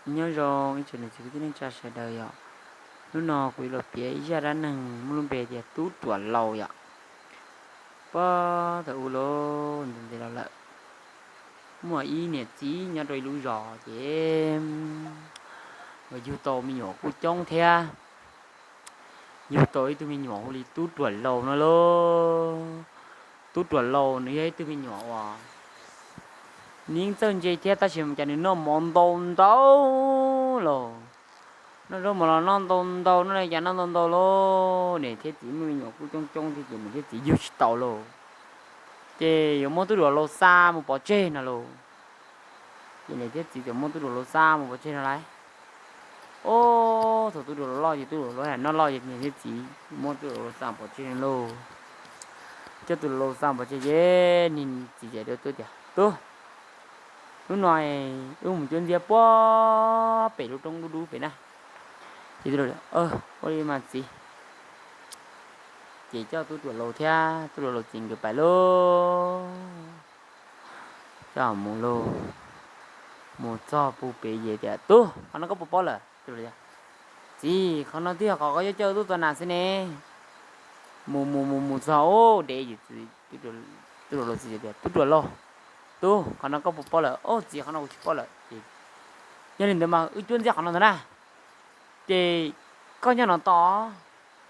Nyob zoo ib tsoom niam txiv kwv tij neej tsa sawv daws yom. Hnub no kuv yuav los piav ib zaj dab neeg muaj lub npe tias Tub Ruam Laus yom. Puag thaum ub los ntev ntev los lawm, muaj ib niam txiv nyob rau ib lub zos ces yug tau me nyuam kuj coob thiab. Yug tau ib tug me nyuam hu li Tub Ruam Laus no lauj. Tub Ruam Laus nws yog ib tug me nyuam uas nws yeej txawj ntse thiab tab sis mas cas nws noj mov ntau ntau lauj. Noj zaub mov los noj ntau ntau, noj li cas noj ntau ntau lauj. Niam thiab txiv muaj me nyuam kuj coob coob thiab ces niam thiab txiv yug tsis tau lauj. Ces yuav muab Tub Ruam Laus xa mus pov tseg no lauj. Ces niam thiab txiv txawm muab Tub Ruam Laus xa mus pov tseg no lauj. Ob, thaum Tub Ruam Laus loj ces Tub Ruam Laus noj loj ces niam thiab txiv muab Tub Ruam Laus xa pov tseg no lauj. Coj Tub Ruam Laus xa pov tseg ces niam txiv txawm hais rau Tub tias, Tub, hnub no wb mus cuab ntxiab puag pem lub roob dub dub pem na. Ces Tub Ruam Laus, Ua li mas txiv. Ces coj Tub Ruam Laus thiab Tub Ruam Laus txiv nkawd pais lauj. Coj mus lauj, mus txog puag pem ces tias, Tub, qhov no koj puas paub lawm? Txiv, qhov no twb yog qhov koj yuav coj tuaj txog nas xwb ne. Mus mus mus mus txog ub dev, Tub Ruam Laus txiv tias, Tub Ruam Laus, Tub, qhov no koj puas paub lawm? Ob txiv, qhov no kuv tsis paub lawm. Ces, Yog li ntawd mas wb cuab ntxiab qhov no ntag na. Ces koj nyob no tos,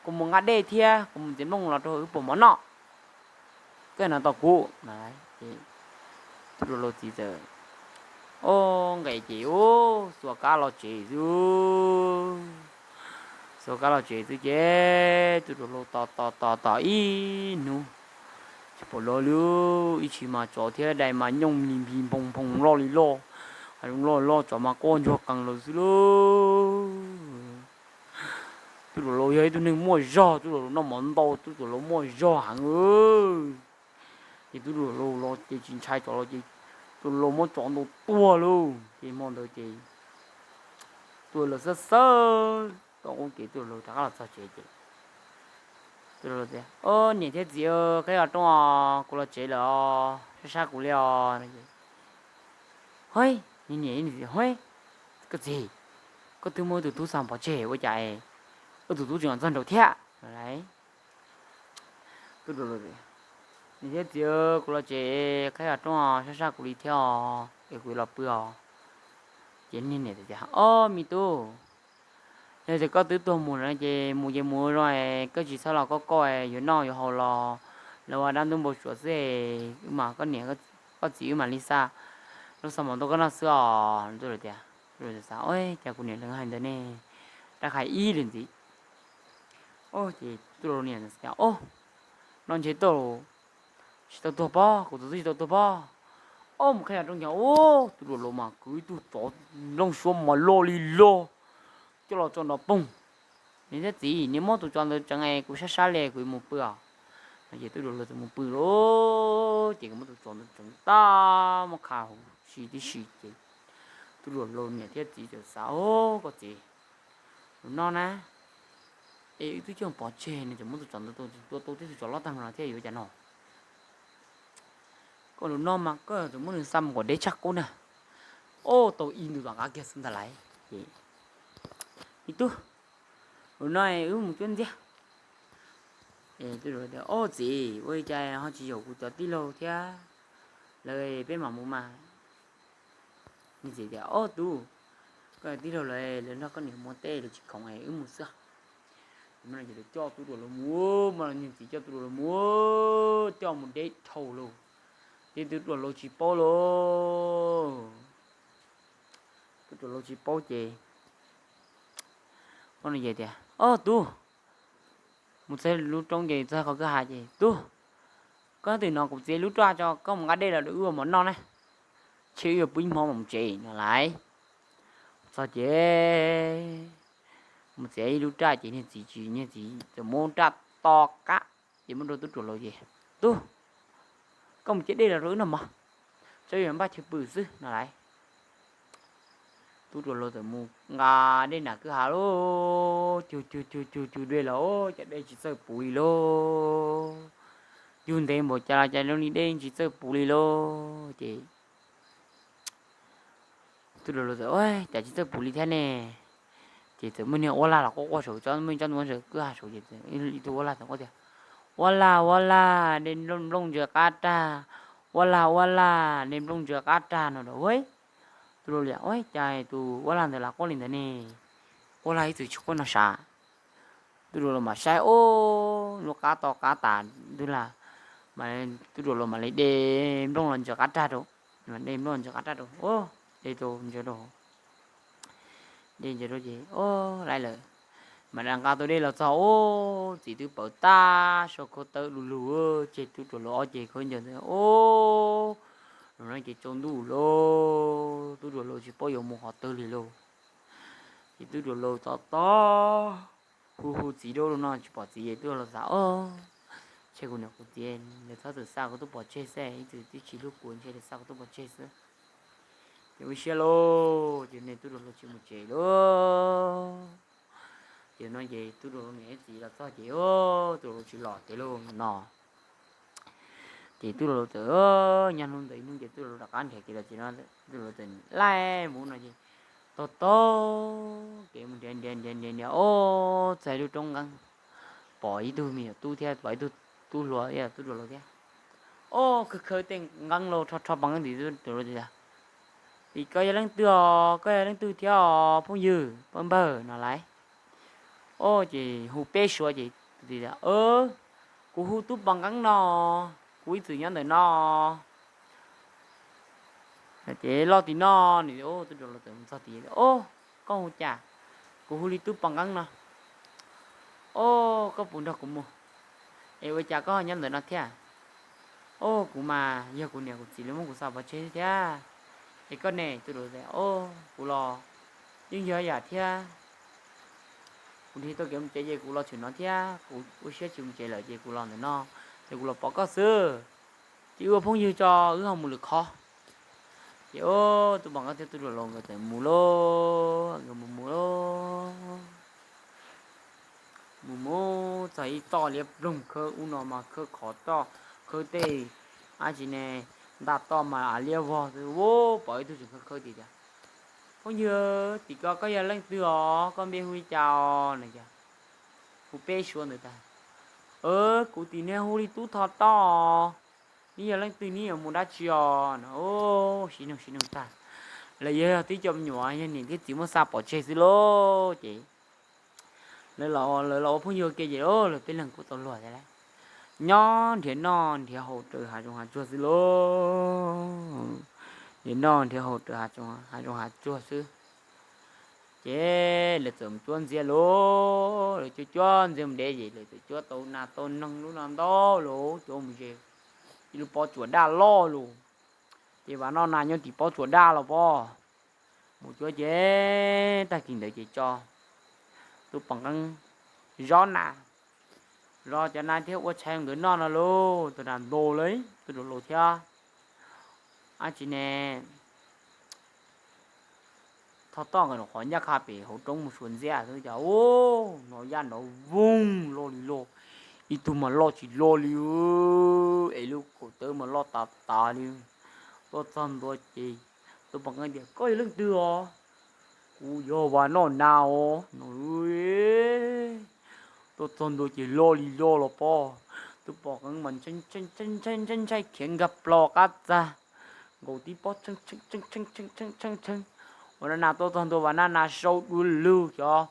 kuv mus nqa dej thiab kuv mus ntxias nplooj los rau wb puas mov noj. Koj nyob no tos kuv. Ces Tub Ruam Laus txiv txawm, ob, nqes ces ub xuas kab los tsev xwb. Xuas kab los tsev xwb ces Tub Ruam Laus tos tos tos tos ib hnub tsis pom los li. Ib tsis mas tsov thiab dais mas nyooj li npis nphoo nphoo loj li loj, hais loj loj tsov mas quaj ntsuag qees lawm xwb lauj. Tub Ruam Laus yog ib tug neeg muaj zog, Tub Ruam Laus noj mov ntau, Tub Ruam Laus muaj zog heev. Ces Tub Ruam Laus los ces tsis ntshai tsov los ces Tub Ruam Laus muab tsov ntaus tuag lauj. Ces hmo ntawd ces Tub Ruam Laus xawb xawb tau qub kev Tub Ruam Laus rov qab los txog tsev ces Tub Ruam Laus tias, Ob niam thiab txiv, koj ib rooj os, kuv los tsev lawm os, sab sab kuv li os. Hais, niam, koj txiv, koj twb muab wb tus tub xa pov tseg ua cas wb tus tub tseem txog nraud thiab? Niam thiab txiv, kuv los tsev, koj ib rooj os, sab sab kuv li thiab os, es kuv los pw os. Ces niam tias, Ob me tub, yog tias koj twb tuag mus lawm ces mus ces mus zoo, koj tsis txhob los koj koj yuav noj yuav haus los lawv ua dab ntub npau suav xwb, wb mas koj niam koj txiv wb mam li xa, lub xa mov tuaj koj noj xwb os. Tub Ruam tias, Tub Ruam xav, Ua cas kuv niam lawv hais ntawd ne, rab qhais ib li ntxiv. Ces Tub Ruam niam tias, Ob, no ntshe tau tsis tau tuag pob, kuv tus tub tsis tau tuag pob. Ob, mus qhib rooj ncho ub, Tub Ruam Laus mas kwv ib tug tsov nplooj suab mas loj li loj coj los tso nrov poog. Niam thiab txiv, niam muab tus tsov ntawd tseev es kuv sab sab li kuv yuav mus pw os. No ces Tub Ruam Laus txawm mus pw lauj. Ces kuv muab tus tsov ntawd tseev tag muab qha huv si tib si ces Tub Ruam Laus niam thiab txiv txawm xav, Ob, koj txiv, tus no na, es wb twb coj pov tseg nws tseem muab tus tsov ntawd tua tau tib tug tsov loj tag no thiab yuav cas no. Koj tus no mas koj tseem muab nws xa mus kom deb tshaj qub na. Ob, tau ib ntu tom qab kiag xwb ntag lauj. Ces, Me tub, tus no wb mus cuab ntxiab. Tub Ruam tias, Ob txiv, ua li cas ho tsis yaum kuv cov tij laug thiab lawv peb mam mus mas? Niam txiv tias, Ob tub, koj tij laug lawv, lawv nrog koj niam muab teb lawv tsis khoom es wb mus xwb. Ces coj Tub Ruam Laus mus, niam txiv coj Tub Ruam Laus mus, coj mus deb dhau lauj. Ces Tub Ruam Laus tsis paub lauj. Tub Ruam Laus tsis paub ces, Ob, tias, Ob tub, mus txog lub roob ces txog qhov kwj ha ces, Tub, koj twb no kuv txiav lub raj tso koj mus nqa dej los rau wb ua mov noj na, tshem wb yuav pw ib hmo mam mus tsev no lauj. Txog ces mus txiav ib lub raj ces niag txiv tsis, niag txiv txawm muab raj to qab ces muab rau Tub Ruam Laus ces, Tub, koj mus ciab dej los rau wb noj mov, tso wb yuav npaj chaw pw xwb no lauj. Tub Ruam Laus txawm mus nqa dej nram kwj ha lauj, cug cug cug cug cug dej los cas dej tsis txawj puv li lauj. Cug ntev npaum cas los cas zoo li dej tsis txawj puv li lauj. Ces Tub Ruam Laus txawm, Ua cas tsis txawj pum li thiab ne? Ces txawm muaj niag uab lag los quaj quaj saum tsob, muaj ib tsob ntoo kwj ha saud ces ib tug uab lag txawm quaj tias, Uab lag, uab lag, dej nplooj ntsia qab rag, uab lag, uab lag, dej nplooj ntsia qab rag no rau. Tub Ruam Laus, Ua cas tus uab lag ntawd lam quaj li ntawd ne? Uab lag ib txwm tsis quaj no sav. Tub Ruam Laus mam saib, Ub, lub qab to qab tas ntug lag. Tub Ruam Laus mam li de nplooj los ntsia qab rag rau, de nplooj los ntsia qab rag rau, de rau ntsia rau, de ntsia rau ces, Ub, laiv lawm. Mam da nqa tau dej los txog, ub, txiv twb pawv tag, sau khau tawb lug lug, tseg Tub Ruam Laus ob ceg khaub ncaws ntawd, ub, no ces tsaus ntuj lauj, Tub Ruam Laus tsis paub yuav mus qhov twg li lauj. Ces Tub Ruam Laus tos tos, hu hu txiv rau no tsis pom txiv, Tub Ruam Laus xav, Ub, ntshe kuv niam kuv txiv lawv txhob txwm xa kuv tuaj pov tseg xwb, ib txwm twb tsis hlub kuv ntshe lawv xa kuv tuaj pov tseg xwb. Ces ua siab lauj, ces niag Tub Ruam Laus tsis mus tsev lauj. Ces no ces Tub Ruam Laus niam thiab txiv los txog ces, Tub Ruam Laus tsis los tiag lauj no. Ces Tub Ruam Laus txawm, nyob hnub ntawd ib hnub ces Tub Ruam Laus rov qab nrhiav kev los ces no, Tub Ruam Laus txawm laij mus no ces, taug taug kev mus nrhiav nrhiav nrhiav nrhiav nrhiav, ub, txog ib lub roob nqeeb, pom ib tug me nyuam tub thiab pom ib tug tub hluas, Tub Ruam Laus thiab. Ub, khawb khawb tej nqeeb los rho rho pos nqeeb ntawd, Tub Ruam Laus tias, Tim koj yog leej twg os? Koj yog leej twg thiab os phooj ywg, pab npawg no lauj? Ub, ces hu peb suav ces, Kuv hu tub pos nqeeb no, kuv ib txwm nyob ntawm no. Ces loj tim no, nws, Tub Ruam Laus txawm mus txog tid, Ub, koj hu cas? Kuv hu li tub pos nqeeb no. Ub, koj puas nrog kuv mus? Es ua cas koj nyob ntawm no thiab? Ub, kuv mas yog kuv niam kuv txiv lawv muab kuv xa pov tseg thiab. Es koj ne? Tub Ruam Laus, Ub, kuv los yeej yog yam thiab. Kuv nrhiav tau kev mus tsev ces kuv los tsev no thiab, kuv ua siab tsis mus tsev lawm ces kuv los ntawm no, ces kuv los pom koj xwb. Ces wb ua phooj ywg tso, wb ho mus lwm qhov. Ces ub, tub pos nqeeb thiab Tub Ruam Laus nkawd txawm mus lauj, nkawd mus mus lauj. Mus mus txog ib toj liab ploog, khawb ub no mas khawb qhov toj, khawb tej, ab tsi ne, nta toj mas av liab vog xwb, pom ib tug tseem khawb khawb tias, Phooj ywg, tim ko koj yog leej twg os? Koj npe hu li cas os? No ces hu peb suab ntawd tas, Kuv tim no hu li Tub Thoj Toj, neb yog leej twg, neb yuav mus dab tsi os? No, sib noog sib noog tag, lawv yog tib co me nyuam yog niam thiab txiv muab xa pov tseg xwb lauj. Ces lawv los ua phooj ywg ke ces lawv peb leeg kuj tau luag thiab lauj. Nyob nrhiav noj nrhiav haus raws hav zoov hav tsuag xwb lauj. Nrhiav noj nrhiav haus raws hav zoov hav tsuag xwb. Ces lawv txawm mus cuab ntxiab lauj, lawv cuab cuab ntxiab mus deb ces lawv txawm cuab tau nas tau noog lub no ntau lauj, cuab mus ze ib lub pob tsuas daj loj lauj. Ces vam noj nas nyob tim pob tsuas daj los pob. Mus cuab ces tag kis ntawd ces tso Tub Pov Nqeeb zov nas, zov cov nas thiab ua tshais nkawd noj no lauj. Tus nas ntaus li Tub Ruam Laus thiab, ab tsi ne, Thoj Toj nkawd nyuam qhuav ncaj qha pem hauv roob mus suav ntxiab xwb cas ub, hnov yaj nrov voog loj li loj, ib tug mas loj tsis loj li, es lub kaum tawb mas loj tas tas li. Tuaj txog ntua ces Tub Pov Nqeeb tias, Koj yog leej twg os? Kuv yog Vam Noj Nas os no. Tuaj txog ntua ces loj li loj los pob. Tub Pov Nqeeb mas ntshai ntshai khiav nkag plaws qab txag nkaus tib pob tshee tshee tshee tshee tshee. Ua rau nas tuaj txog ntua Vam Noj Nas sau du lug, cov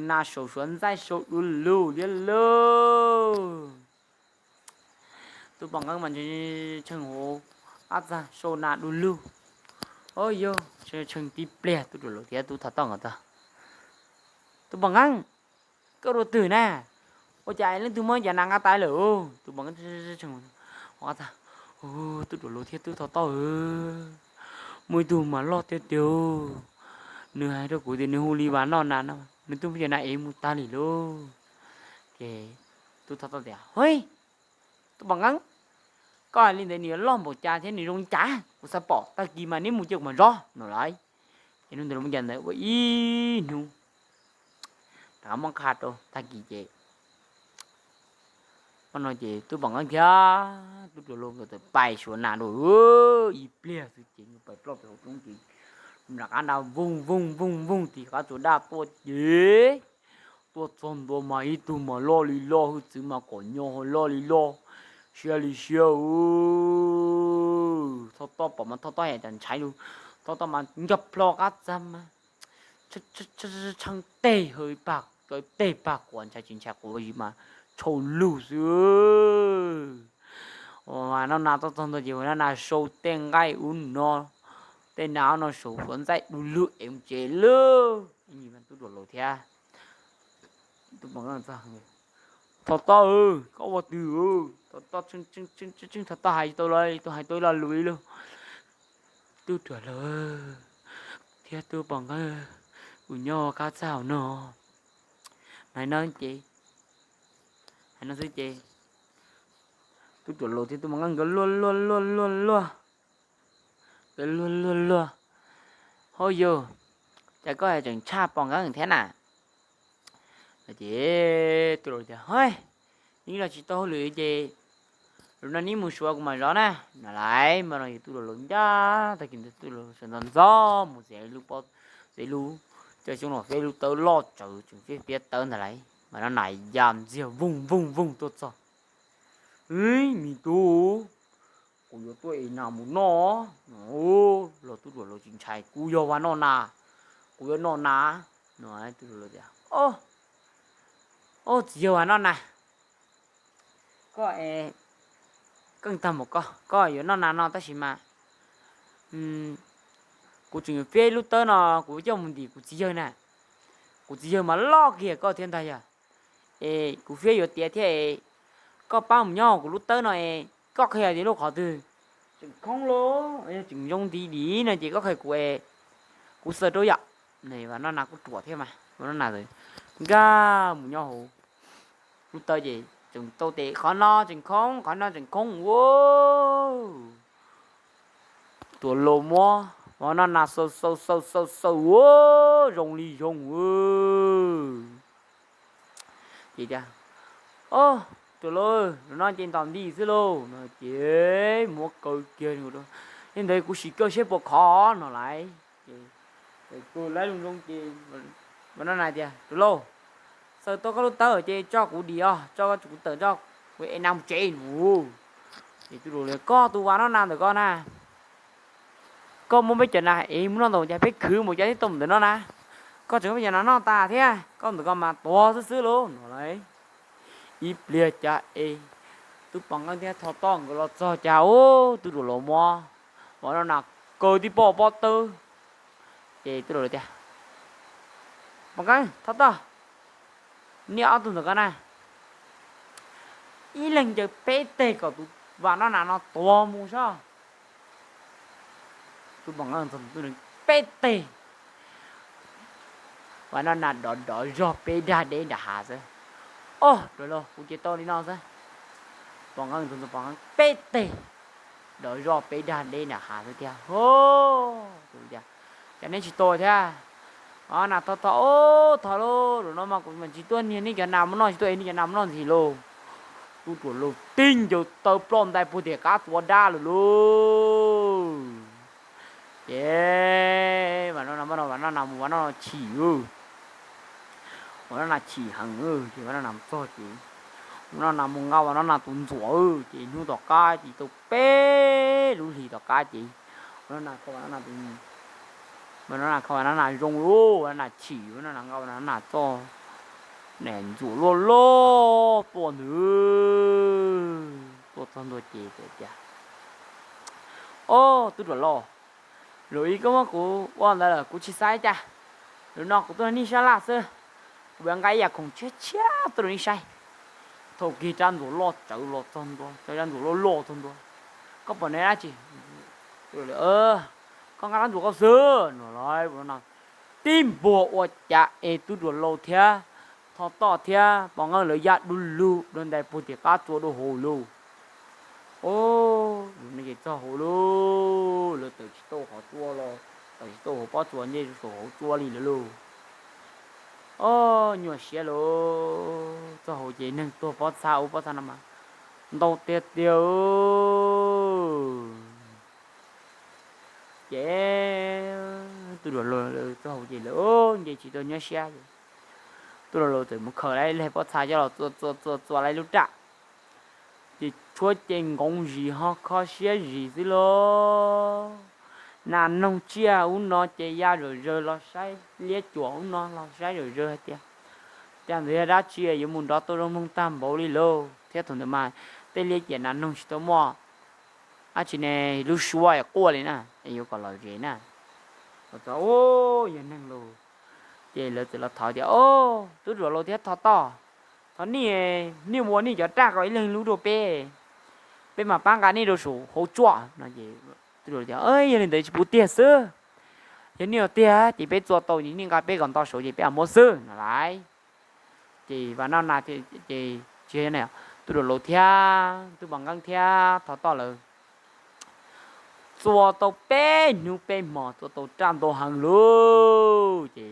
nas saum suav ntxaij sau du lug liab lug. Tub Pov Nqeeb mas ntshee hauv qab txag sau nas du lug. Au yog, ntshee tib pliag Tub Ruam Laus thiab Tub Thoj Toj nkawd txog. Tub Pov Nqeeb, koj dua twg na? Ua cas leej twg muab cov nas nqa tas lawm? Tub Pov Nqeeb, Tub Ruam Laus thiab Tub Thoj Toj, muaj ib tug mas loj tiag tiag, nws hais rau kuv tias nws hu li Vam Noj Nas no, nws twb muab cov nas ev mus tag li lauj. Ces Tub Thoj Toj tias, Hwb, Tub Pov Nqeeb, koj hais li ntawd nws yuav loj npaum cas thiab nws zoo li cas? Kuv xav pom, tag kis mas neb mus cia kuv mam zov no lauj. Ces hnub ntawd lawv muaj cov ntawd ua ib hnub rov qab muab qha rau tag kis ces, no ces Tub Pov Nqeeb thiab Tub Ruam Laus nkawd txawm pais suav nas dua ib pliag xwb ces nkawd pais ploj pem hauv roob ces Nram qab nrad voog voog voog voog tim qab tsuas daj tuaj ces tuaj txog ntua mas ib tug mas loj li loj, hwj txwv mas kom nyo loj li loj, siab li siab. Thoj Toj pom mas Thoj Toj yam cas ntshai lug, Thoj Toj mas nkag plho qab txag mas tshee teg ha pag, teg pag quas ntshai tsis ntshai quas mas tshau lug xwb. Ua Noj Nas tuaj txog ntua ces Noj Nas sau tej nqaij ub no, tej nas no saum hluav ntxaij du lug es mus tsev lawm. Tub Ruam Laus thiab Thoj Toj, koj ua twg? Thoj Toj tseeb, Thoj Toj hais tau los, tau hais tau ib lo lus ib lub, Tub Ruam Laus thiab Tub Pov Nqeeb, kuv nyob qab txaj hauv no, hais no ces, hais no xwb ces Tub Ruam Laus thiab Tub Pov Nqeeb nkawd luag luag luag luag luag, nkawd luag luag luag, Hauj yug, cas koj tseem tshaj Pov Nqeeb thiab na? Ces Tub Ruam Laus tias, Hais, neb los tsis tau hauj lwm ces lub no neb mus suav kuv mam zov na, no lauj. Mas no yog Tub Ruam Laus ncaj tag kis ntawd Tub Ruam Laus sawv ntxov ntxov mus txiav lub, txiav lub caj xyoob los fiab lub tawb loj tsawv tseem fiab fiab tawb ntag lauj. Mas Noj Nas ya ntxiag voog voog voog tuaj txog, Me tub, kuv yuav tuaj ev nas mus noj. Los Tub Ruam Laus tsis ntshai, Kuv yog Vam Noj Nas, kuv yuav noj nas. No Tub Ruam Laus tias, Au, txiv yawg Vam Noj Nas, koj, koj tag npaum ko koj yuav noj nas no tab sis mas kuv tseem yuav fiab ib lub tawb no kuv coj mus ntim kuv txiv yawg na. Kuv txiv yawg mas loj kiag koj thiab ntag yog, es kuv fiab yuav tiav thiab es koj pab mus nyob kuv lub tawb no es koj qhia tias lub qhov twg tseem khoob los yog tseem zoo nti dim no ces koj qhia kuv es kuv xaws rau yom. Vam Noj Nas kuj ruam thiab mas Vam Noj Nas nkag mus nyob hauv lub tawb ces tseem tau tias qhov no tseem khoob, qhov no tseem khoob ua Ruam Laus muab Vam Noj Nas xaws xaws xaws xaws xaws ua zoo li zoo. Ces tias, Au, Ruam Laus, no ces ntom nti xwb lauj. No ces muab kaw kiag, Yog ntawd kuv sim kaw seb puas khov no lauj. Ces kaw lawv zoo zoo ces Vam Noj Nas tias, Ruam Laus, xaws tau koj lub tawb ces tso kuv dim os, tso kuv tawm tso, kuv ev nas mus tsev no. Ces Tub Ruam Laus, Koj tus Vam Noj Nas ntawm ko na, koj muab peb cov nas ev mus noj ntau cas peb khwv mus cas thiaj tau ntawm no na. Koj tseem muab peb cov nas noj tas thiab, koj ntawm ko mas tuag xwb xwb lauj no lauj. Ib pliag cas es Tub Pov Nqeeb thiab Thoj Toj nkawd los txog cas ub Tub Ruam Laus muab Vam Noj Nas kaw tib pob pob tawb. Ces Tub Ruam Laus tias, Pov Nqeeb, Thoj Toj, nej ob tug ntawm ko na, ib leeg ncaws peb teg kom tus Vam Noj Nas no tuag mus saib. Tub Pov Nqeeb peb teg, Vam Noj Nas dov dov zog peb dag deb nram hav xwb. Au, Ruam Laus, kuv ces tau li no xwb. Pov Nqeeb, Pov Nqeeb peb teg, dov zog peb dag deb nram hav xwb tiag. Tias, Cas neb tsis tau thiab? Vam Noj Nas thov thov, Au, thov lauj, zaum no mas kuv mam tsis tuaj niag neb cov nas mus noj, tsis tuaj ev neb cov nas mus noj ntxiv lauj. Tub Ruam Laus tib ncaws taw ploj ntais puag tim qab tsuas dab lawm lauj. Ces Vam Noj Nas, Vam Noj Nas mus, Vam Noj Nas chim, Vam Noj Nas chim heev, ces Vam Noj Nas mus txog ces Vam Noj Nas mus nqa Vam Noj Nas tus ntxuam, ces hnub tom qab ces tau peb lub hlis tom qab ces Vam Noj Nas, Vam Noj Nas tus, Vam Noj Nas kho Vam Noj Nas zoo lauj, Vam Noj Nas chim, Vam Noj Nas nqa Vam Noj Nas txoj niag ntxuam loj loj tuaj ntag. Tuaj txog ntua ces tias, Au, Tub Ruam Laus, lus ib koj muab kuv ua ntawd lawm kuv tsis xav cas. Lus no kuv tuaj nij sab laj xwb, kuv yuav nqa ib yam khoom tshiab tshiab tuaj rau nej saib. Thaum kig rab ntxuam loj tsawv los txog ntua, rab ntxuam loj loj txog ntua, Koj pom ne dab tsi? Koj nqa rab ntxuam koj xwb no lauj. Tib npuag ua cas es Tub Ruam Laus thiab Thoj Toj thiab Pov Nqeeb lawv ya du lug dua ntais puag tim qab tsua dua hauv lauj. Au, ces txog hauv lauj, lawv tawm tsis tau qhov tsua los tawm tsis tau hauv pob tsuas, nce saum hauv tsua li lawm lauj. Au, nyuaj siab lauj, txog hauv ces neeg tuag pob txha ub pob txha no mas ntau tiag tiag. Ces Tub Duam Laug lawv txog hauv ces lawv nce tsis tau nyob siab ces Tub Duam Laug txawm mus khaws lawv ib leeg pob txha coj los txua txua txua txua lawv lub raj. Ces tshuab ces nkoov zis ho kho siab zis xwb lauj. Nas noog tsiaj ub no ces ya zawm zawg los saib, liab cuam ub no los saib zawm zawg hais tias, cas ntawd yog dab tsi yuav mus nrov tau zoo mloog tag npaum li lauj. Thiab thaum ntawd mas tej liab cuam nas noog tsis tau muaj dab tsi ne, lub suab quaj li na, yuav kom los zes na. Txog, yog neeg lauj. Ces lawv txawm los thov tias, Au, Tub Duam Laug thiab Thov Toj, thov nej, nej ua nej cov raj kom ib leeg lub rau peb, peb mam pab nqa nej rau saum hauv tsua no. Tub Duam Laug tias, Yog li ntawd tsis pub tiag xwb. Yog nej ua tiag ces peb txua tau, nej nqa peb kom nto saud ces peb mam muab xwb no lauj. Ces Vam Noj Nas, ces tsis yog, Tub Duam Laug thiab Tub Pov Nqeeb thiab Thov Toj lawv txua tau peb hnub peb hmos, txua tau raj ntau heev lauj. Ces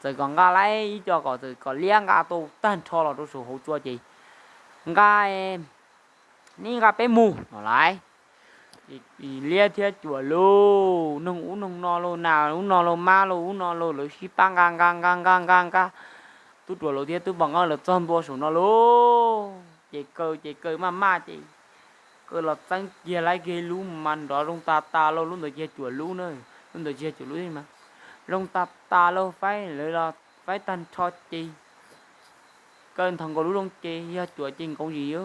txawm kom nqa lawm ib co kom txawm kom liab nqa tau tag nrho los rau saum hauv tsua ces nqa, nej nqa peb mus no lauj. Liab thiab cuam lauj, noog ub noog no lauj, nas ub no lauj, mab lauj ub no lauj, lawv sib pab nqa nqa nqa nqa nqa nqa. Tub Duam Laug thiab Tub Pov Nqeeb lawv txog ntua saum no lauj, ces kaw ces kaw maj maj ces kaw los txeeb kiag lawv kiag lub mas nrov zoo tas tas lauj. Lub ntawd ces cuam lub na, lub ntawd ces cuam lub mas zoo tas tas lauj, faib lawv los faib tag nrho ces kaw nthav nkaus lub loo ces yog cuam ces nkoov zis,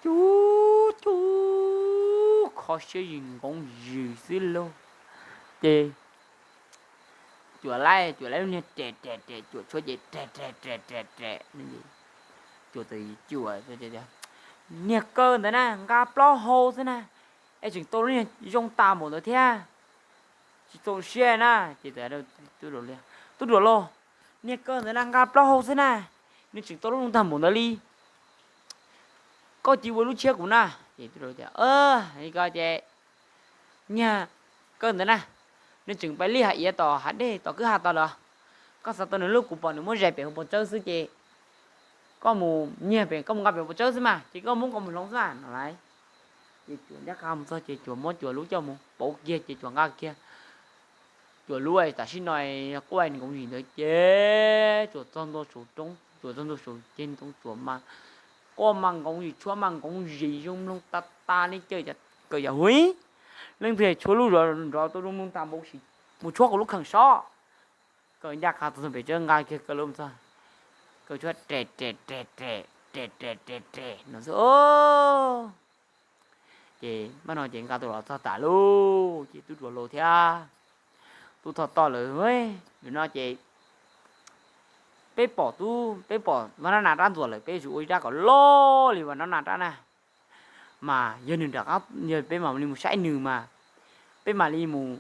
cub cub kho siab zis nkoov zis xwb lauj. Ces cuam laij, cuam laij lub niag res res res, cuam tshuab ces res res res res res. Cuam txawm cuam, Niag kaw ntawd na nqa plaub hau xwb na, es tseem tau lub niag zoo tas npaum ntawd thiab, tsis txaus siab na. Ces tub Duam Laug, Niag kaw ntawd na nqa plaub hau xwb na, nws tseem tau lub zoo tag npaum ntawd li. Koj cia ua lub tshiab kuv na. Ces tub Duam Laug tias, Li ko ces niag kaw ntawd na, nws tseem pais lij hav iav tom hav dej tom kwj ha tod lawm. Koj xav tau nws lub, kuv pom nws muab zais pem hauv paus tsawb xwb ces koj mus nyiag pem, koj mus nqa pem hauv paus tsawb xwb mas, ces koj muab koj mus hloov xwb mas no lauj. Ces cuam ncaj qha mus txog ces cuam muab cuam lub coj mus pauv kiag ces cuam nqa kiag cuam lub tam sim no quaj nkoov zis ntawd ces cuam txog ntua saum roob, cuam txog ntua saum ceg ntoo, cuam mas quaj mas nkoov zis, tshuab mas nkoov zis zoo mloog tas tas li. Kaw yam hu, leej twg tshuab lub zov nrov tau zoo mloog tas npaum sim mus tshuab kuv lub kheem sob. Kaw ncaj qha txog pem tsawb nqa kiag kaw lub mus txog, kaw tshuab res res res res res res res res no xwb. Ces npaj no ces nqa tus los txog tas lauj, ces tub Duam Laug thiab tub Thoj Toj lawv, Nim no ces peb pom tub, peb pom Vaj Nab Nas rab ntxuam lawm, peb yuav tsum ua ib rab kom loj li Vaj Nab Nas rab na. Mas yog nws rov qab, yog peb mam li mus saib nws mas peb mam li mus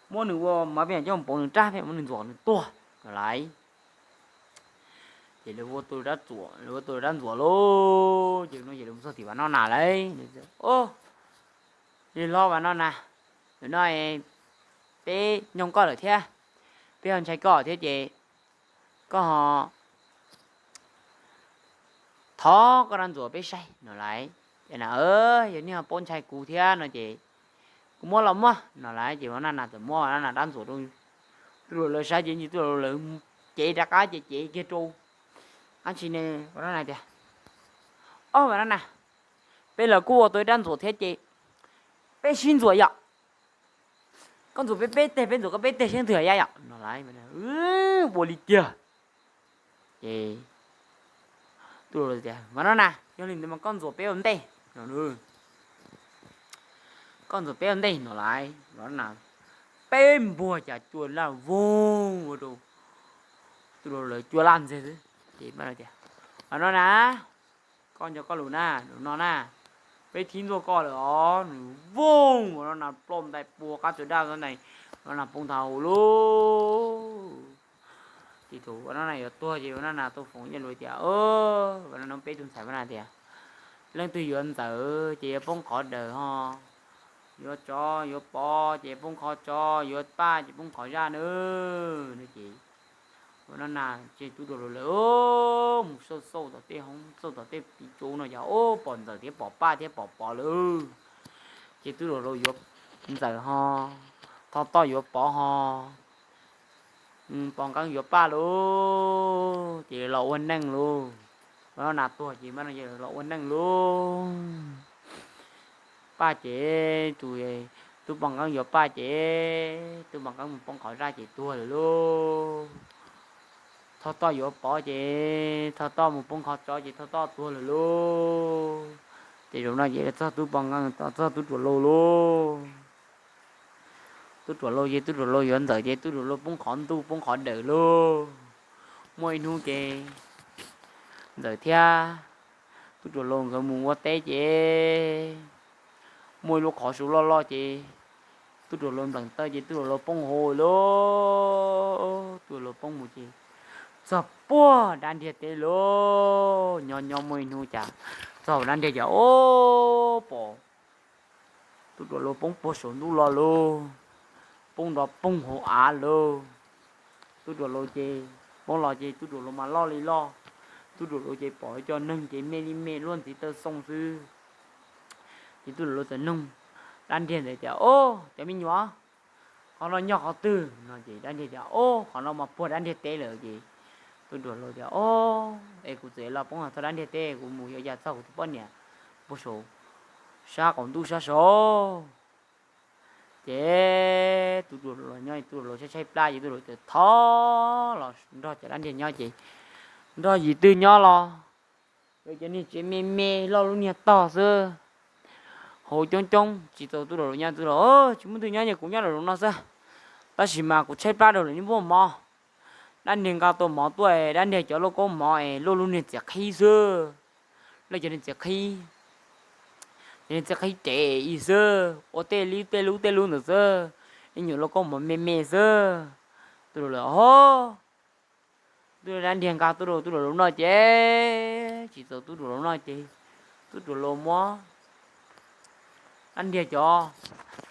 muab nws ua, mas peb mam coj mus pauv nws rab, peb muab nws ntxuam nws tuag no lauj. Ces lawv ua tus rab ntxuam, lawv ua tus rab ntxuam lauj, ces no ces lawv mus txog tim Vaj Nab Nas lauj. Nim no Vaj Nab Nas, nim no peb nyoog koj lawm thiab, peb ho ntshai koj thiab ces koj ho thov koj rab ntxuam peb saib no lauj. Ces na, yog nej ho paub ntshai kuv thiab no ces kuv muab los muag no lauj. Ces Vaj Nab Nas txawm muab Vaj Nab Nas rab ntxuam rau tub Duam Laug saib ces tub Duam Laug lawv cev rov qab ces cev kiag rau. Dab tsi ne? Vaj Nab Nas tias, Ob Vaj Nab Nas, peb los kuj ua tau ib rab ntxuam thiab ces peb sib ntxuam yom. Koj ntxuam peb peb teg, peb ntxuam koj peb teg seb leej twg yab yom no lauj. Ua li tiag. Ces tub Duam Laug tias, Vaj Nab Nas, yog li ntawd mas koj ntxuam peb ua ntej no, koj ntxuam peb ua ntej no lauj. Vaj Nab Nas peb npuag cas cua laj voog ua rau tub Duam Laug lawv cua laj ntxiag xwb. Ces tias, Vaj Nab Nas, koj nco koj lus na, lus no na, peb thib ntxuaj koj lawm os. Nws voog, Vaj Nab Nas ploj ntais puag qab tsuas daj xov nees, Vaj Nab Nas poob nthav hauv lauj. Ces thaum Vaj Nab Nas yuav tuag ces Vaj Nab Nas tau foom ib lo lus tias, Vaj Nab Nas, peb tus ntxhais Vaj Nab Nas tias, leej twg yuav ntxawm ces yuav poob qhov daws ho, yuav tsov yuav pov ces poob qhov tsov, yuav paj ces poob qhov zaj na. Ces Vaj Nab Nas ces tub Duam Laug lawv mus xauj xauj tom tej hoob, xauj tom tej piv tsuv no yog pom ntxawm thiab pom paj thiab pom pov lawm. Ces tub Duam Laug yuav ntxawm ho Tho toj yuav pov ho, pov nqeeb yuav paj lauj, ces los ua neej lauj. Ua no nas tuag ces mas no los ua neej lauj. Paj ces tus, tub pov nqeeb yuav paj ces tub pov nqeeb mus poob qhov zaj ces tuag lawm lauj. Tho toj yuav pov ces tho toj mus poob qhov tsov ces tho toj tuag lawm lauj. Ces zaum no ces txog tub pov nqeeb, txog tub ruam lauj lauj. Tub ruam lauj ces tub ruam lauj yuav ntxawm ces tub ruam lauj poob qhov ntuj poob qhov dawm lauj. Muaj ib hnub ces ntxawm thiab tub ruam lauj nkawd mus ua teb ces muaj ib lub qhov su loj loj ces tub ruam lauj npleem taw ces tub ruam lauj poob hauv lauj. Tub ruam lauj poob mus ces txog puag dab ntiag teb lauj. Nyob nyob muaj ib hnub cas txog dab ntiag cas ob pom tub ruam lauj poob puag saum ntuj los lauj. Poob nrov poog hauv av lauj. Tub ruam lauj ces poob los ces tub ruam lauj mas loj li loj. Tub ruam lauj ces pom cov neeg ces me li me luaj ntxiv taw xoo xwb. Ces tub ruam lauj txawm nug dab ntiag ntawd tias, Ob, cov me nyuam, qhov no yog qhov twg? No ces dab ntiag tias, Ob, qhov no mas puag dab ntiag teb lawm. Ces tub ruam lauj tias, Ob, es kuv txawm los poob txog dab ntiag teb kuv mus yuav cas txog kuv tus poj niam puag saum sab qaum ntuj sab saud. Ces tub ruam lauj nyob tub ruam lauj tshaib tshaib plab ces tub ruam lauj txawm thov los nrog cov dab ntiag nyob ces nrog yim twg nyob los cov niag tsev me me loj lub niag tog xwb. Hauv coob coob tsis txaus tub ruam lauj nyob, tub ruam lauj tsis muaj twg nyob ces kuv nyob lawm no xwb. Tab sis mas kuv tshaib plab rau lawm nws muaj mov. Dab ntiag nqa tau mov tuaj es dab ntiag cov lauj kaub mov es luaj lub niag txiav qhib xwb. Luaj cov niag txiav qhib, cov niag txiav qhib rev ib xwb, ua tej li tej lub tej lub ntawd xwb. Ib nyuag lauj kaub mov me me xwb. Tub ruam lauj, o, tub dab ntiag nqa tub ruam, tub ruam lauj noj ces tsis txaus tub ruam lauj noj ces tub ruam lauj muab dab ntiag cov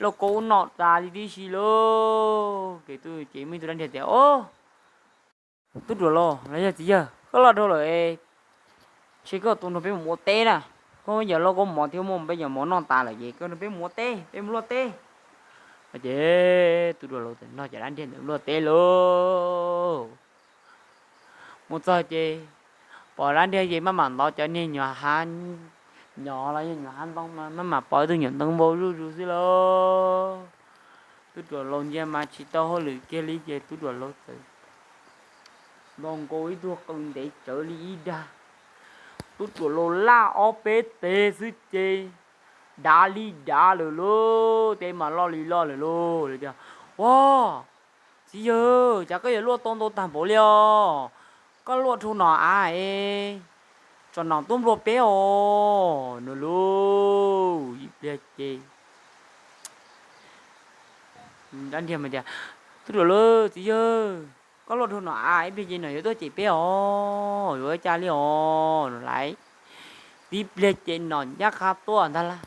lauj kaub noj tas li tib si lauj. Ces tub, ces muaj ib tug dab ntiag tias, O, tub ruam lauj los yog txiv yawg, koj loj dhau lawm, ntshe koj tus nrog peb mus ua teb na. Koj yog lauj kaub mov thiab muaj peb cov mov noj tas lawm ces koj nrog peb mus ua teb, peb mus luaj teb. Ces tub ruam lauj txawm nrog cov dab ntiag ntawd luaj teb lauj. Mus txog ces pom dab ntiag ces maj mam ntov cov niag nyuam hav nyom los yog nyuam hav ntoo, maj mam pom ib tug nyuam ntoo npau zuj zus xwb lauj. Tub ruam lauj ntsia mas tsis tau hauj lwm kiag li ces tub ruam lauj txawm npau nkaus ib tug qws ntev tsawv li ib dag. Tub ruam lauj laj ob peb teg xwb ces dav li dav lawm lauj, teb mas loj li loj lawm lauj. Lawv tias, Ua, txiv yawg, cas koj yuav luaj tau ntau tag npaum li os? Koj luaj dhau nom av es tsom nom tuaj nplua peb os, no lauj. Ib pliag ces dab ntiag mas tias, Tub ruam lauj, txiv yawg, koj luaj dhau nom av ib pliag ces nom yuav tuaj cem peb os, yuav ua cas li os, no lauj. Tib pliag ces nom ncaj qha tuaj ntag lauj.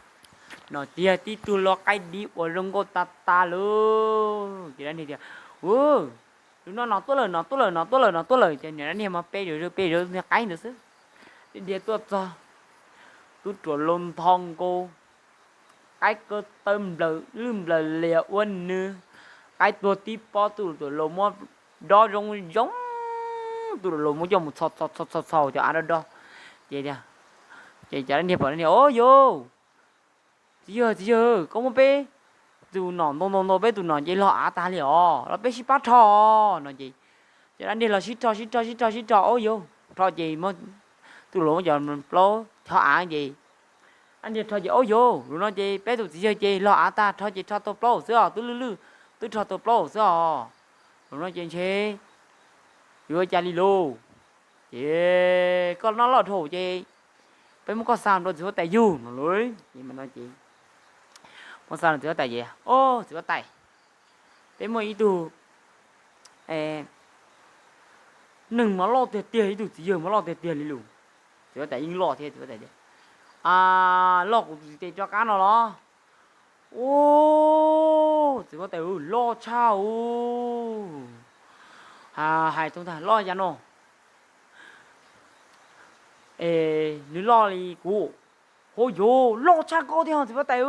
Nom tiag tib tug lo qaib dib uas zoo nkauj tas tas lauj. Ces dab ntiag tias, Ua, tus no nom tuaj lawm, nom tuaj lawm, nom tuaj lawm, nom tuaj lawm. Ces niag dab ntiag mas pe zawg pe zawg niag qaib ntawd xwb. Dab ntiag tuaj txog, tub ruam lauj ntho nkaus qaib ko taw nplawm lwj nplawm lias ua nws, qaib tuag tib pob. Tub ruam lauj muab dob zoo zoo, tub ruam lauj muab coj mus txhos txhos txhos txhos cov av dob dob. Ces, ces cov dab ntiag pom dab ntiag, O yauv, txiv yawg, txiv yawg, koj muab peb tus nom ntau ntau ntau, peb tus nom ces log av tag li os, los peb sib pab rho, no ces cov dab ntiag los sib rho sib rho sib rho sib rho, O yauv, rho ces tub ruam lauj muab cov plaub thov av ces dab ntiag rho ces, O yauv, zaum no ces peb tus txiv yawg ces log av tag, rho ces rho tau plaub xwb os, twb lwj lwj twb rho tau plaub xwb os. Zaum no ces ntshe yuav ua cas li lauj? Ces koj noj loj dhau ces peb muab koj xa rau txiv huab tais yug, no lauj. Ces muab xa rau txiv huab tais ces, O txiv huab tais, peb muaj ib tug neeg mas loj tiag tiag, ib tug txiv yawg mas loj tiag tiag li lauj. Txiv huab tais yeej loj thiab, txiv huab tais tias, A, loj kuv tus txiv tes rov qab no los? U, txiv huab tais, Loj tshaj u. Hais tau ntag, loj yam no es nws loj li kuv. Hov yauv, loj tshaj koj thiab txiv huab tais.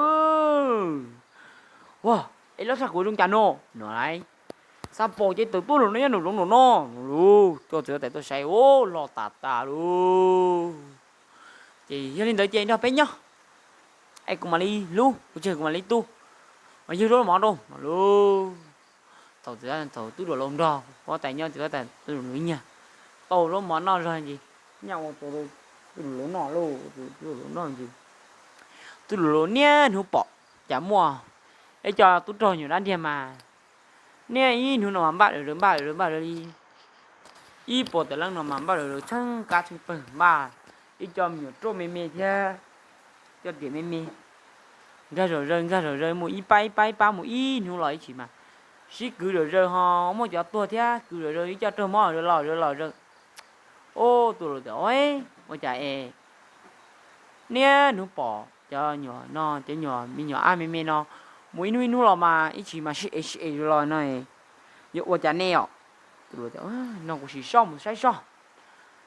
Ua, es loj tshaj kuv zoo cas no no lauj. Xav pom ces tawm tuaj nraum no nyob nraum zoov nraum no no lauj. Coj txiv huab tais tuaj saib, ua, loj tas tas lauj. Ces yog li ntawd ces nrog peb nyob, es kuv mam li hlub, kuv tseg kuv mam li tu, mas yog zaub mov rau no lauj. Thaum txiv, thaum tub ruam laus nrog huab tais nyob, txiv huab tais tub ruam laus nyiag tau zaub mov noj zog ces nyaj ua tub ruam laus noj lauj, tub ruam laus noj ces tub ruam laus niaj hnub pom cas muaj ib co tub rog nyuam dab ntiag mas niaj ib hnub no mas npaj zawv npaj zawv npaj zawv li ib puas tawm leej no mas npaj zawv zawv tsheej kab tsheej pawg, npaj ib co me nyuam ruaj me me thiab cov riam me me, nkag zom zaws nkag zom zaws mus ib pab ib pab ib pab mus ib hnub los ib tsis mas sib kwv zom zaws ho muaj cov tuag thiab kwv zom zaws ib co raug mob zawv los zawv los zawv. Ub, tub ruam laus tias, ua cas es niaj hnub pom cov nyuam no, cov nyuam me nyuam ab me me no mus ib hnub ib hnub los mas ib tsis mas sib es sib es los no, yuav ua cas ne os? Tub ruam laus tias, no kuv sim soj mus saib soj.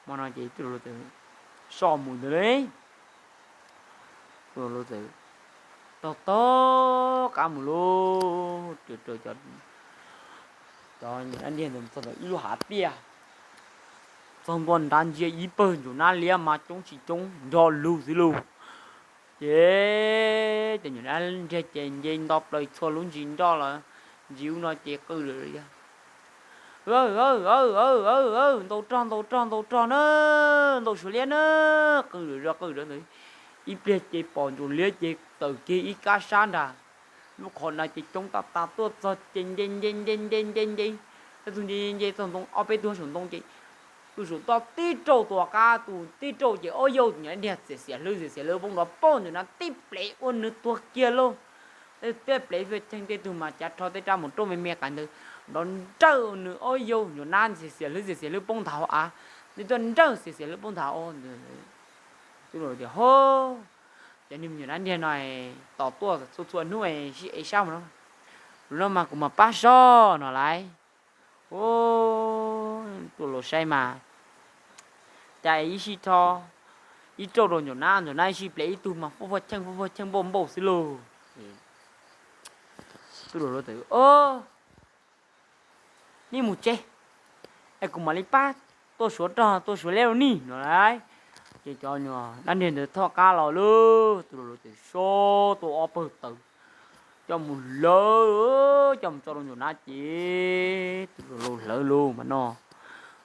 Hmo no ces tub ruam laus soj mus ntawd li. Tub ruam laus txawm taug taug qab mus lauj, raws raws cov, cov nyuam dab ntiag ntawd txog ntawm ib lub hav tiaj, txog ntua nrad ntsia ib pawg ntsuag nab liab mas coob tsis coob nrog lug xwb lauj. Ces cov nyuam dab ntiag ces nce nto plaws txhua lub ntsis nroj los, ntsis ub no ces qw lawm, aw aw aw aw aw, ntaus rog ntaus rog ntaus rog na, ntaus suav liab na, qw lawm zog qw zog ntawd. Ib pliag ces pom ntsuas liab ces tawm kiag ib kab sab nrad, lub qhov na ces coob tas tas tuaj txog ces nce nce nce nce nce nce, tej tug nce nce txog ntoo ob peb tug saum ntoo ces tus saum toj tib rauj tus qab, tus tib rauj ces ob yauj tus nyuam dab ntiag xiam xiam hlwb xiam xiam hlwb poob nrov poob ntawm na tib plev ua nws tuag kiag lauj. Tej tib plev faj cheej, tej tug mas cav rho tej rab mus rauj me me qais ntawd nrov nrawj nws ob yauj ntsuas nab xiam xiam hlwb xiam xiam hlwb poob nthav hauv av, nws tuaj nrawj xiam xiam hlwb poob nthav hauv. Tub ruam laus tias, ho, cov niag me nyuam dab ntiag no tos tuaj txhua txhua hnub sib ev sab mus no, lub no mas kuv mam pab soj no lauj. Ub, tub ruam laus saib mas cas es ib sij rho ib rauj rau ntsuas nab, ntsuas nab ib sij plev ib tug mas faj faj cheej faj faj cheej npauj npauj xwb lauj. Tub ruam laus tias, o, nej mus tsev, es kuv mam li pab tua suav rog tua suav liab rau nej no lauj. Ces cov nyuam dab ntiag ntawd thoj qab los lauj, tub ruam laus txawm so tua ob pawg taws coj mus hlawv, coj mus tso rau ntsuas nab ces tub ruam laus hlawv lauj mas no.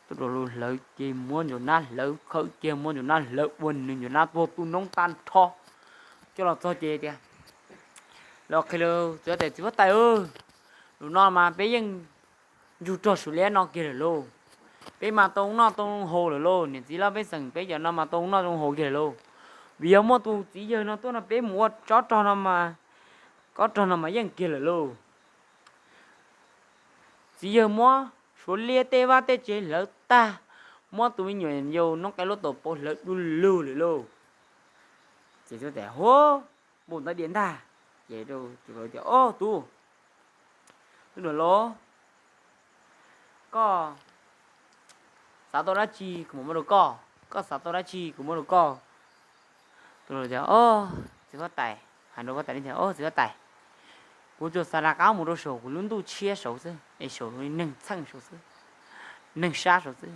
Tub ruam laus hlawv ces muab ntsuas nab hlawv khawm kiag, muab ntsuas nab hlawv ua nws ntsuas nab tuag tu noob tag nrho. Coj los txog ces tias, los qhia txiv huab tais, txiv huab tais, lus no mas peb yeej ntsug rog suav liab no kiag lawm lauj. Peb mas tau noj tau haus lawm lauj, niam txiv laj pej xeem peb cov no mas tau noj tau haus kiag lawm lauj. Vim yog muaj tus txiv yawg no tuaj no peb mus ua tsov rog no mas, kob rog no mas yeej kiag lawm lauj. Txiv yawg muab suav liab tej vaj tej tsev hlawv tag, muab tus me nyuam yaus noob qes lub taus pauv hlawv du lug lawm lauj. Ces txiv huab tais, hu, npaum ntawd diam ntag. Ces tub ruam laus tias, o, tub, tub ruam laus, koj xav tau dab tsi kuv mam muab rau koj, koj xav tau dab tsi kuv muab rau koj. Tub ruam laus tias, o, txiv huab tais, hais rau huab tais tias, o, txiv huab tais, kuv tsuas xav rov qab mus rau saum kuv lub ntuj tshiab saud xwb, es saum neeg txheej saud xwb, neeg sab saud xwb.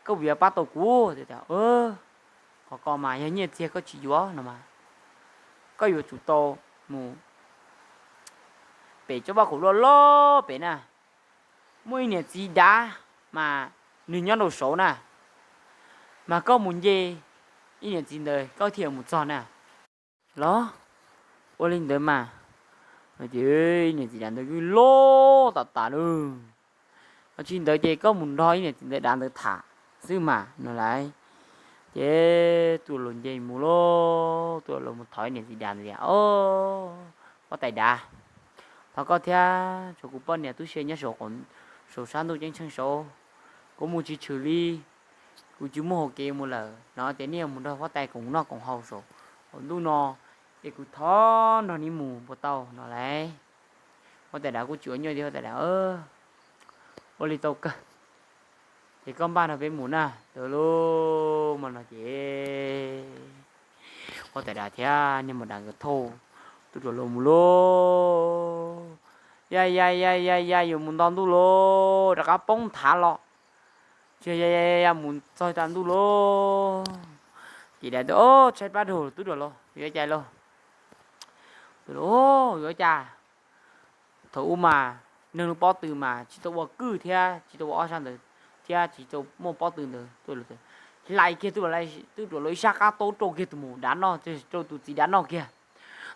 Koj puas yuav pab tau kuv? Tias, qhov ko mas yog nyiaj txiag koj tsis yuav no mas, koj yuav tsum tau mus pem tsob vaj khaum loj loj pem na, muaj ib niam txiv dav mas nws nyob rau saud na, mas koj mus nce ib niam txiv ntawd koj thiaj mus txog na. Los, ua li ntawd mas, ces ib niam txiv dav ntawd loj tas tas lauj. Tsis ntawd ces koj mus nrog ib niam txiv ntawd dav ntawd tham xwb mas no lauj. Ces tub ruam laus nce mus lauj, tub ruam laus mus thov ib niam txiv dav ntawd tias, o, huab tais dav, thov koj thiab, tshuav kuv poj niam tub se nyob saum, saum sab ntuj ceeb tsheej saud, kuv mus tsis tshwm li, kuv tsis muaj hauv kev mus lawm no ces nej mus nrog huab tais koom noj koom haus saum hauv ntuj no, es kuv thov nrog nej mus puas tau no lauj. Huab tais dav kuj tsis ua nyuaj thiab, huab tais dav, ua li tau kawg, ces koj npaj nrog peb mus na. Tau lauj, mas no ces huab tais dav thiab niag maum dav nkawd thauj tub ruam laus mus lauj. ya ya ya ya ya yuav mus nto ntuj lauj, rov qab poob nthav los. Tsis ya ya ya mus txog tas ntuj lauj, ces daim tias, Ob, tshaib plab dhau, tub ruam lauj, yuav ua cas lauj? Tub ruam, Yuav ua cas? Thaum ub mas neeg lub pob tw mas tsis tau ua kwj thiab tsis tau ua ob sab ntawd thiab tsis tau muaj pob tw ntawd. Hlais kiag tub ruam lauj ib sab qab taub rau kiag tus maum dav noj, rau tus txiv dav noj kiag.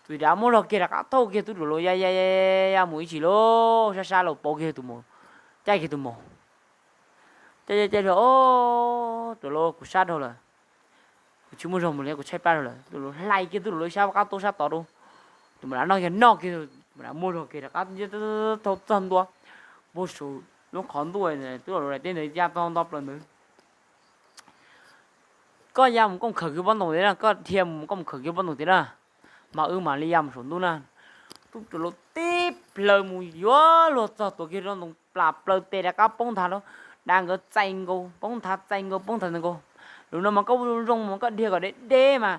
Tus txiv dav muab zog kiag rov qab thauj kiag tub ruam lauj ya ya ya ya mus ib chim lauj, sab sab los pauv kiag tus maum, caij kiag tus maum. Caij caij caij, Ob, ruam lauj, kuv sab dhau lawm, kuv tsis muaj zog mus li, kuv tshaib plab dhau lawm. Tub ruam lauj hlais kiag tub ruam lauj ib sab qab taub sab tod rau, tus maum dav noj kiag, noj kiag, tus maum dav muab zog kiag rov qab thauj txog ntua, puag saum lub qhov ntuj tub ruam lauj daim teb ntawd ya txog nto plaws ntawd. Koj ya mus koj mus khawm kiag pob ntoos tiag na, koj dhia mus koj mus khawm kiag pob ntoos tiag na, mas wb mam li ya mus saum ntuj na. Tub ruam lauj tib plhaw mus yuav luag txog tuav kiag rau ntoo plam plaws tes rov qab poob nthav lauj, dav nkawd txais nkaus poob nthav, txais nkaus poob nthav ntawd nkaus. Lub no mas koj ua zoo mas koj dhia kom deb deb mas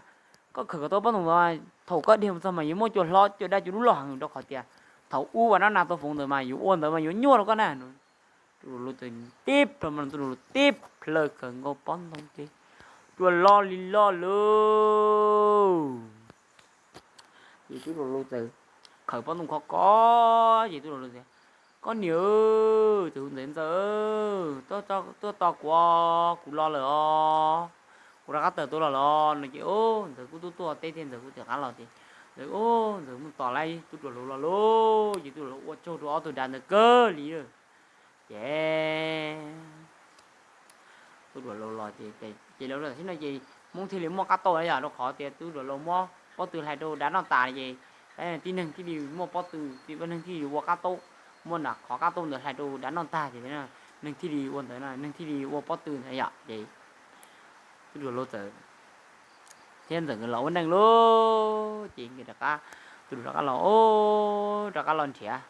koj khawm kom tau pob ntoos ntawd, thaum koj dhia mus txog mas yuav muaj cua hlob cua daj cua dub loj heev rau qhov tias thaum ub ua dab nas tau foov ntawd mas yuav ua ntawd mas yuav nyuaj rau koj na. Tub ruam lauj txawm tib plhaw, tub ruam lauj tib plhaw khawm nkaus pob ntoo ces cua loj li loj lauj. Ces tub ruam lauj txawm khawm pob ntoo khov kho, ces tub ruam lauj tias, Koj niam, tus ntxawm, Ntxawm, tuaj tos kuv, kuv los lawm os, kuv rov qab tawm tuaj los lawm no. Ces ntxawm kuj tuaj tuaj teb thiab ntxawm kuj rov qab los ces ntxawm, ntxawm mus tos laib tub ruam lauj los lauj, ces tub ruam lauj ua tsaug rau ob tug dav ntawd kawg li. Ces tub ruam lauj los ces, ces lawv tam sim no ces Hmoob thiaj li muaj qab tauj yom, rau qhov tias tub ruam lauj muab pob tw hlais rau dav noj tas ces tib neeg thiaj li muaj pob tw, tib neeg thiaj li ua qab tauj, muab nram qhov qab tauj ntawd hlais rau dav noj tag ces neeg thiaj li ua ntawd no, neeg thiaj li ua pob tw ntawd yom. Ces tub ruam lauj txawm thiab ntxawm nkawd los ua neej lauj, ces nkawd rov qab, tub ruam rov qab los, rov qab los nrhiav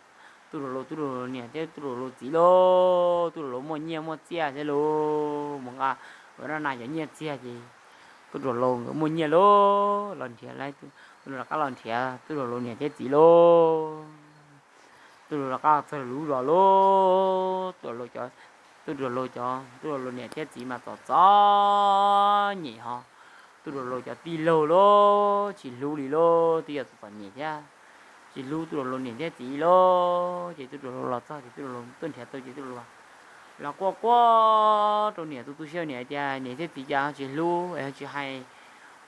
tub ruam lauj, tub ruam lauj niam thiab tub ruam lauj txiv lauj. Tub ruam lauj muaj nyiaj muaj txiaj thiab lauj, mus nqa ua dab nas cov nyiaj txiag ces tub ruam lauj nkawd muaj nyiaj lauj, los nrhiav, tub ruam rov qab los nrhiav tub ruam lauj niam thiab txiv lauj. Tub ruam lauj rov qab txog lub zos lauj, tub ruam lauj cov, tub ruam lauj cov, tub ruam lauj niam thiab txiv mas txom txom nyem ho, tub ruam lauj cov tij laug lauj tsis hlub li lauj, twb yog txom txom nyem thiab tsis hlub tub ruam lauj niam thiab txiv lauj. Ces tub ruam lauj los txog ces tub ruam lauj tuaj nrhiav tau ces tub ruam lauj los quaj quaj rau niam tu tu siab, niam tias niam thiab txiv cas ho tsis hlub es ho tsis hais,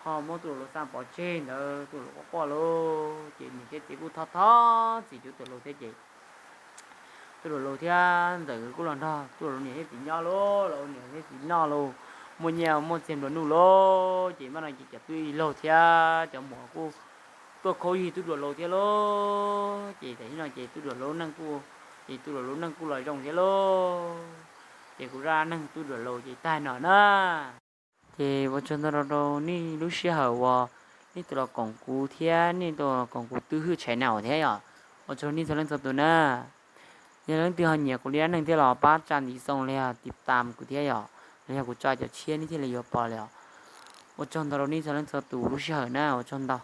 ho muab tub ruam lauj xa pov tseg ntawd. Tub ruam lauj quaj quaj lauj, ces niam thiab txiv kuj thov thov txim rau tub ruam lauj thiab ces tub ruam lauj thiab ntxawm kuj los nrog tub ruam lauj niam thiab txiv nyob lauj, los ua niam thiab txiv noj lauj, muaj nyiaj muaj txiag nplua nuj lauj. Ces mas no ces cov tij laug thiab cov muam kuj tuaj khaub yig tub ruam lauj thiab lauj. Ces tam sim no ces tub ruam lauj neej kuj, ces tub ruam lauj neej kuj los zoo thiab lauj. Ces kuv zaj neeg tub ruam lauj ces tag no na. Ces ua tsaug ntau rau nej lub sij hawm uas nej tau los koom kuv thiab nej tau koom kuv Tub Hwj channel thiab yom. Ua tsaug nej txhua leej txhua tus na. Yog leej twg ho nyiam kuv li dab neeg thiab los pab tsa ntiv xoo los yog tiv tam kuv thiab yom, los yog kuv tso cov tshiab nej thiaj li yuav pom li os. Ua tsaug ntau rau nej txhua leej txhua tus lub sij hawm na, ua tsaug ntau.